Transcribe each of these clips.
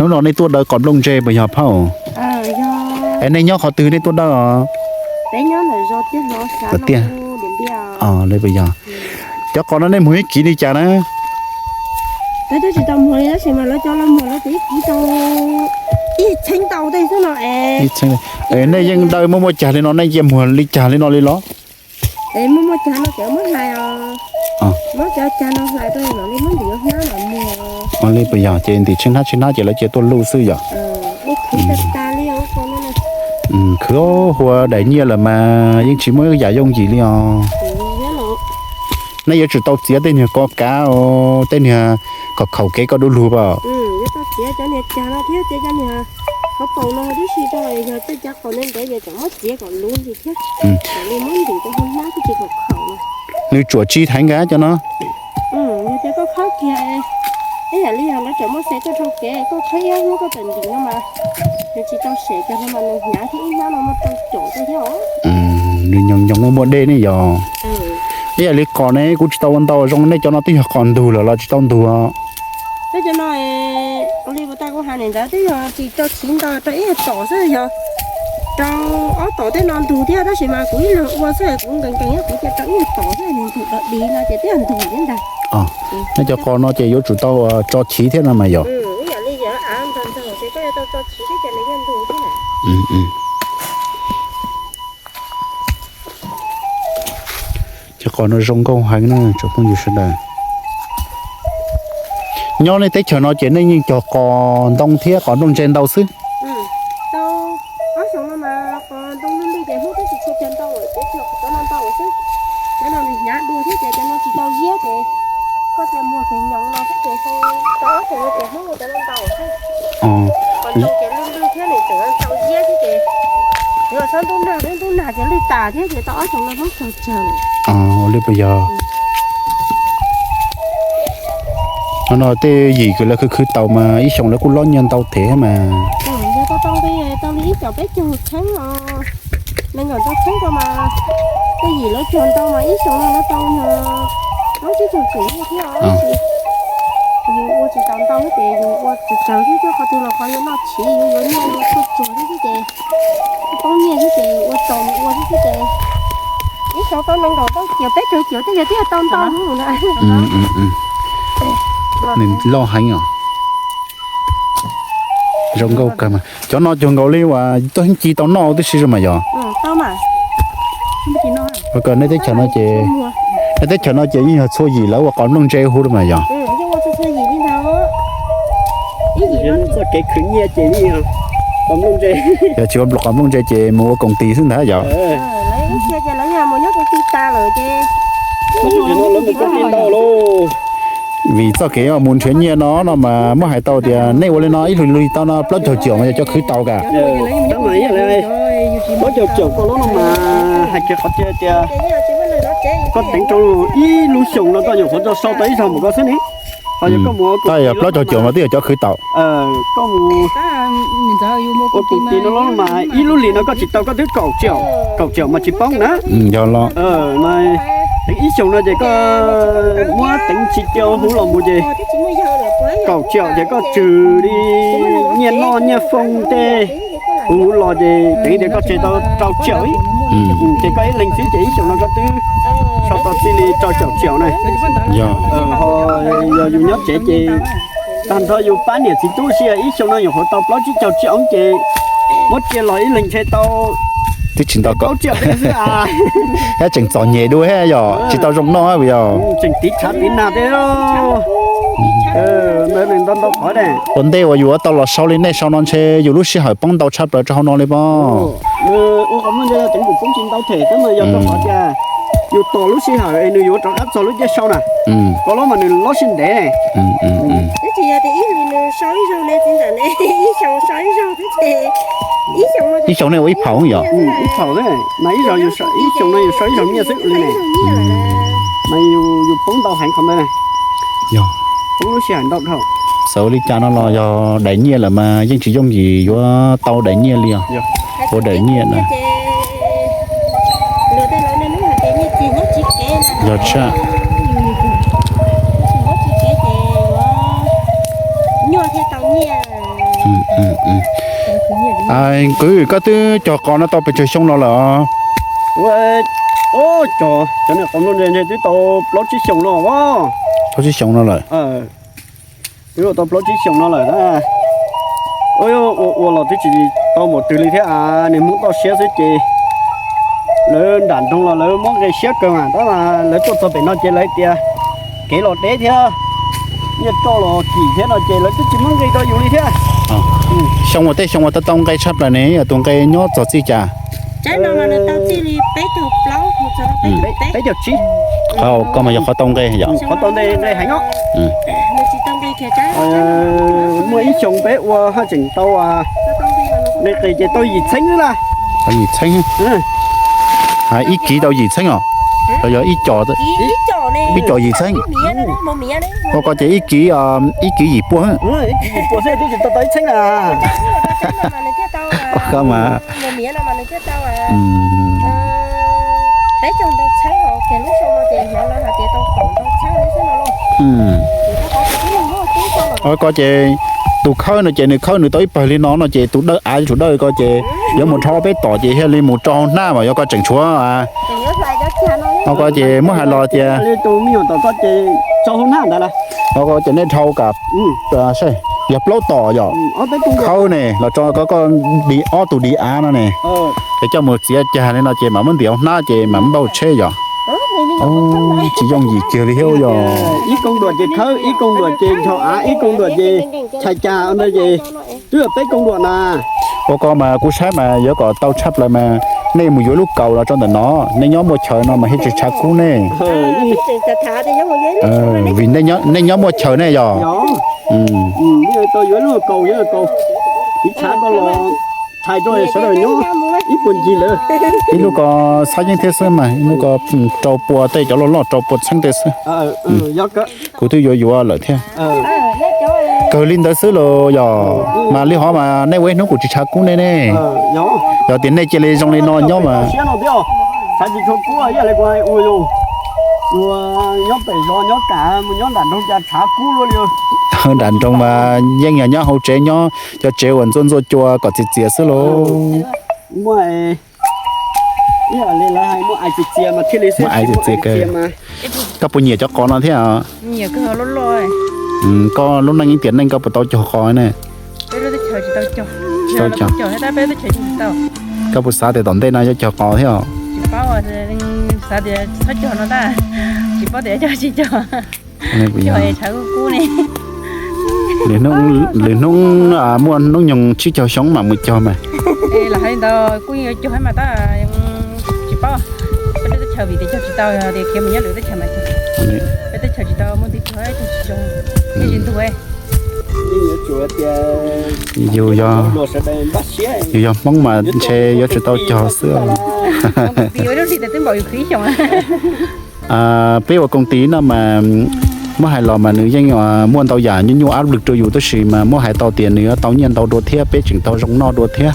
Hnub no nej tuaj daws qos nplooj ntse puas yog phauj? Es nej nyob qhov twg nej tuaj daws os? Tiag, li puas yog? Cov qos no nej muag ib kiv li cas na? Nej yeej daws muaj muaj cag li no, nej cia muag li cag li no li los? Li puas yog, ces ntim tsheej hnab tsheej hnab ces lawv cia tuaj luj xwb yom? Khwv hua daim nyiaj lawm mas yeej tsis muaj ib yam yooj yim li os. Nej yuav tsum tau txiav tej niag ko kav, tej niag khom khaum kev koj du lug pas. Nws tsuam tsis theev nkav cov no. Nws nyoos nyoos muaj muaj dej ne yog. Ib yam li qos ne kuv tsis tau ua ntau zoo, nej cov no twb yog qos ntug lawm los tsis tau ntug? Twb yog tsis tau txiv ntau rau ib tom xwb, yog rau ob tom tej no ntug thiab, tab sis mas kuv ib leeg ua xwb kuv nkees nkees kuv cia rau ib tom xwb, nws ntug dog dig no ces twb yog ntug thiab ntag. Nej cov qos no ces yuav tsum tau tso chiv thiab no mas yog. Cov qos no zoo nkauj heev na tsoom phooj ywg sawv daws. Nyob nej teb chaws no ces nej yeej cog qos ntoo thiab qos nplooj ntse ntau xwb. Li puas yog? No tej yim kws lawv khwv khwv taus mas ib xyoos lawv kuj lob nyiaj ntau thiab mas. Tej yim lawv cog ntau mas ib xyoos no lawv tau plaub tsib caug tawm thiab. Yus ua tsis tau ntau ces yus ua tsawg tsawg thiab, qhov twg los qhov yuav noj tshiv yuav yuav nyiaj yuav txuj tsuag thiab xwb ces, poob nyiaj xwb ces ua tau ua xwb xwb ces ib xyoos tau nees nkaum tau ciam peb caug ciam tej yog twb yog tau ntau lawm. Nws loj heev os. Zoo nkauj kawg mas. Cov no cuag nkaus li uas tuaj heev ci tau noj tib si mas yog. Ua kom nej teb chaws no ces, nej teb chaws no ces yeej yog txhua yim lawv ua qos nplooj ntse huv li mas yog. Yog tsis ua qos nplooj ntse ces mus ua koom tis xwb ntag yog. Vim txoj kev mus nrhiav nyiaj no no mas muab hais tau tias nej ua li no ib lwm lwm tau no plaub caug caum mas yog cov khwv tau kam. Plaub caug caum koj lub no mas hais kiag qhov tias koj teev rau ib lub xyoos no koj nyuam qhuav tau sau tau ib zaug mus koj xwb ne. Koj yog plaub caug caum mas twb yog cov khwv tau. Koj mus ua koom tis no los mas ib lub hlis no koj tsis tau koj twb kaum caum, kaum caum mas tsis poob na. Yog los. Ib xyoos no ces koj muab teev tsis tau huv los mus ces kaum caum ces koj tswm li nyiaj noj nyiaj fooj tej huv los ces teev tias koj tseg tau rau caum ib. Ces koj ib leeg xwb ces ib xyoos no koj twb sau tau txij li rau caum caum na. Yog, yog yus nyob tsev ces tag nrho yus pab niam txiv tub si ib xyoos no nyuam qhuav tau plaub tsib caug caum ces muab tsiaj los ib leeg ntshe tau twb tsis ntau kaum caum xwb. Thiab tseem txom nyem dua thiab yog tsis tau zoo noj yog. Tseem tiv tshav tiv nag thiab. Ntau ntau qhov ne. Ua ntej uas yus tau los sau li nej sau no ntshe yus lub sij hawm poob ntau tshaj plaws rau hauv no li pob. Yus tos lub sij hawm es nws yuav rov qab txog lub caij sau na. Koj los mas nws lob sib ntev. Ib xyoos nej ua ib phaum yom? Ib phaum mas ib xyoos no yus sau ib zaug nyiaj xwb li ne. Mas yus poob ntau heev qhov ntawd na. Yog, poob lub sij hawm ntau dhau. Txawm ua li cas no los yog daim nyiaj lawm mas yeej tsis yooj yim yuav tau daim nyiaj li os. Ua daim nyiaj na. Yog tshaj. Nyuaj thiaj tau nyiaj. Kwv, koj twb cog qos no tau pes tsawg xyoo no lawm? Ua, cov, cov niag qos no ntshe twb tau plaub tsib xyoos no os. Plaub tsib xyoos no lawm. Twb tau plaub tsib xyoos no lawm. Ua, ua los twb tsis tau mus twg li thiab, niag Hmoob toj siab xwb ces lawv nram nroog los lawv muab nqi siab kawg mas, tab mas lawv tuaj txog pem no ces lawv tias kev los deb thiab, nyiaj roj los kim thiab no ces lawv twb tsis muab nqi rau yus li thiab. Xyoo uas tej xyoo uas tau tau nqi tshaj plaws ne yog tus nqi nyob txog txij cas? Peb caug tsib. Koj mas yog qhov tau nqi yom? Qhov tau nqi heev os. Muaj ib xyoo peb ua haj tseem tau nqi qis ces tau yim txheeb xwb na. Tau yim txheeb. Ib kiv tau yim txheeb os? Los yog ib co, ib co yim txheeb? Ua ko ces ib kiv, ib kiv yim puas. Ib kiv yim puas xwb twb tsis tau tau ib txheeb na. Koj mas Ua ko ces tus khawb no ces nws khawb nws tau ib pawg li no no ces tus dawb av yuav tsum dawb ko ces yuav mus rho peb tom ces thiaj li mus rau hauv hnab mas yog ko tseem tshuav. Ua ko ces muab hais los tias, ua ko ces nej dhau kam, yog plaub tom yom? Khawb ne los tso ko, koj di ob tug di av no ne, es coj mus txiav cag li no ces mam muab ntim hauv hnab ces mam muab npaj tsheb yom. Tsis yooj yim kiag li thiab yog. Ib koog duam ces khawb, ib koog duam ces ncho av, ib koog duam ces tshais cag ntawd ces twb yog peb koog duam na. Ua ko mas kuv saib mas yuav kom tau tshaj plaws mas nej mus yuav lub kaus los rau ntawm no, nej nyob muaj chaw no mas thiaj tsis tshav kub ne. Vim nej nyob muaj chaw ne yog. Ib lub ko xab yeeb thiab xwb mas ib lub ko rau pua tej, cov loj loj rau pua txheeb tej xwb. Kuv twb yuav yuav lawm thiab. Kawg li ntawd xwb los yog, mas li hov mas nej ua ib hnub kuv tsis tshav kub nej ne. Yog tias nej cia li zoo li no nyob mas. Nram nroog mas yeej yog nyob hauv tsev nyob, cov tsev uas ntxua ntxua cua kom txias txias xwb lauj. Muaj ais txias txias kawg. Koj puas nyiam cov qos no thiab? Koj lub neej ib tiam neej koj puas tau cog qos ne? Koj puas xav tias tom ntej no yuav cog qos thiab? Lwm hnub muaj hnub nyoog tsib caug xyoo mam mus cog mas. Yus yog, yus yog Hmoob mas ntshe yuav tsum tau cog xwb. Peb ua koom tis no mas muab hais los mas nws yeej muaj ntau yam nyuaj nyuaj ab lwg rau yus tab sis mas muab hais tau tias nws yuav tau nyiaj ntau dua thiab peb tseem tau zoo noj dua thiab.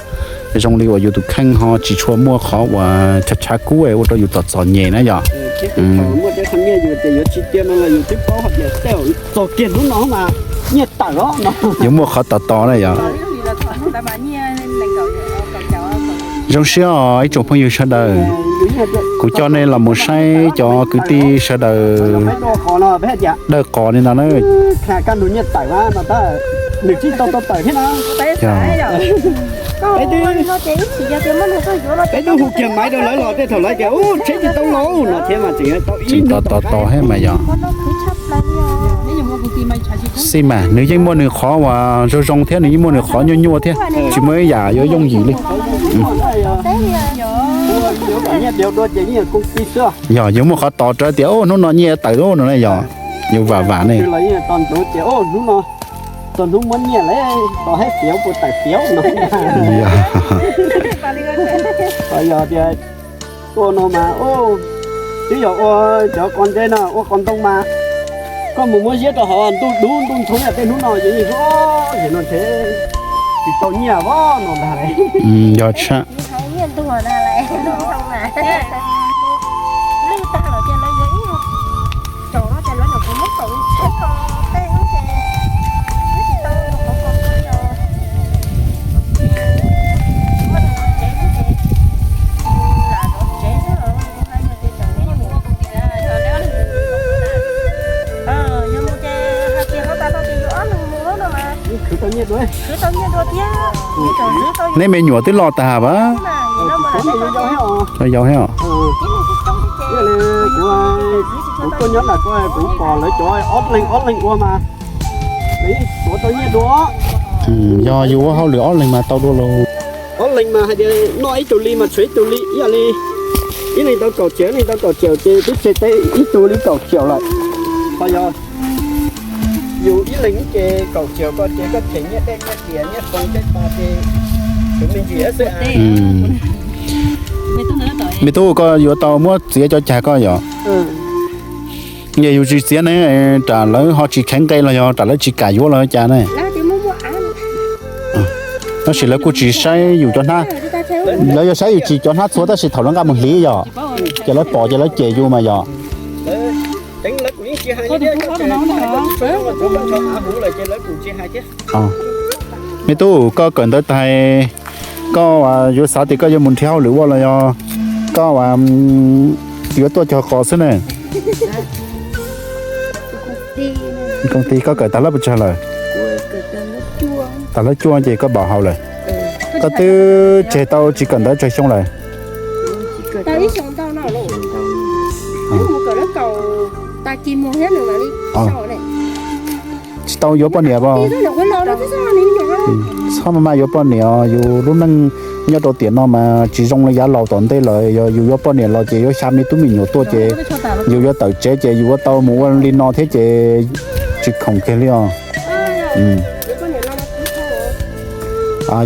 Zoo li uas yus tus kheej ho tsis tshua muaj qhov uas tshav tshav kub ua rau yus txom txom nyem na yog. Yuav muaj qhov tos tos na yog. Zoo siab os ib tsoom phooj ywg sawv daws, kuv coj nej los mus saib cov kwv tij sawv daws dawb qos li no na. Peb twb hu kiag maiv rau lawv los tej thaum lawv tias ub tsheb tsis tau los no thiab mas tseem tau ib tsis tos tos tos thiab mas yog. Xij mas nws yeej muaj nws qhov uas zoo zoo thiab nws yeej muaj nws qhov nyuaj nyuaj thiab, tsis muaj ib yam yuav yooj yim li. Yog yuav muaj qhov tos rau tias ub hnub no nyiaj tawm ub no na yog, yuav vam vam ne. Ua no mas, twb yog ua cov qos ntse no ua qos ntoo mas, koj mus muab ziab rau hauv ntuj dub ntuj ntxhoo tej hnub no ces yeej zoo no ntshe tsis tau nyiaj vab no ntag. Yog tshaj. Neb me nyuam twb loj tag pas? Yau thiab os. Kuv nyob nram ko kuv pom lawv cov ob leeg ob leeg ua mas tuav tau nyiaj dua. Yog yus ua hauj lwm ob leeg mas tau dua lauj. Ob leeg mas hais tias noj ib tug li mas tshuav ib tug li ib yam li ib leeg tau kaum caum, ib leeg tau kaum caum ces twb tseg tau ib tug li kaum caum lawm. Ho yog yus ib leeg ces kaum caum ko ces koj them nyiaj dej nyiaj diav nyiaj foo tej tas ces tshuav me ntsis xwb. Me tub, koj yuav tau muab txiav cov cag koj yom? Yog yus tsis txiav ne, ram lawv ho tsis kheev nqe los yog ram lawv tsis kam yuav los cas ne? Tab sis lawv kuj tsis saib yus cov hnab, lawv yuav saib yus tsis cov hnab txhua tab sis thaum lawv nqa mus hliv yom, ces lawv pom ces lawv cem yus mas yom. Me tub, koj kawm ntawv tag, koj yuav xav tias koj yuav mus nrhiav hauj lwm ua los yog koj yuav tuaj cog qos xwb ne? Koom ti koj kawm tag lab puas tsawg lawm? Tag lab cuaj ces koj npam haus lawm. Koj twb tseg tau tsis kawm ntawv tsawg xyoo lawm? Tsis tau yuav poj niam pas? Txhob maj maj yuav poj niam, yus lub neej nyob rau tiam no mas tsis zoo li yav laus tom ntej lawm. Yog yus yuav poj niam los ces yuav xya me tub me nyuam tuaj ces yus yuav tawm tsev ces yus yuav tau mus ua li no thiab ces tsis khoom kiag li os.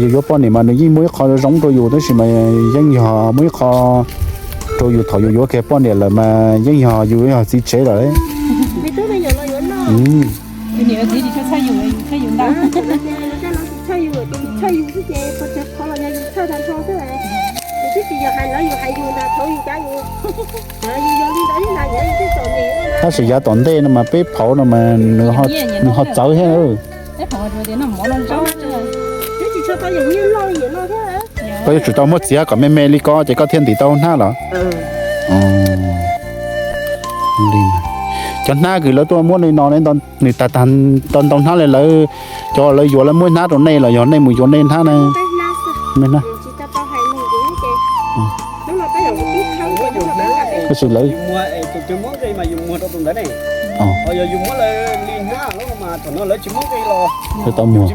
Yus yuav poj niam mas nws yeej muaj ib qho zoo rau yus tab sis mas yeej yog muaj ib qho rau yus thaum yus yuav kiag poj niam lawm mas yeej yog yus yog txiv tsev lawm. Tab sis yav tom ntej no mas peb phauv no mas nws ho txawv thiab. Koj yuav tsum tau muab txiav kom me me li ko ces koj thiaj ntim tau hnab los? Cov hnab kws lawv tuaj muab li no, nws tag tag ntau hnab li lawv, cov lawv yuav lawv muab hnab rau nej los yog nej mus yuav nej hnab na? Tab sis lawv, lawv tau muag.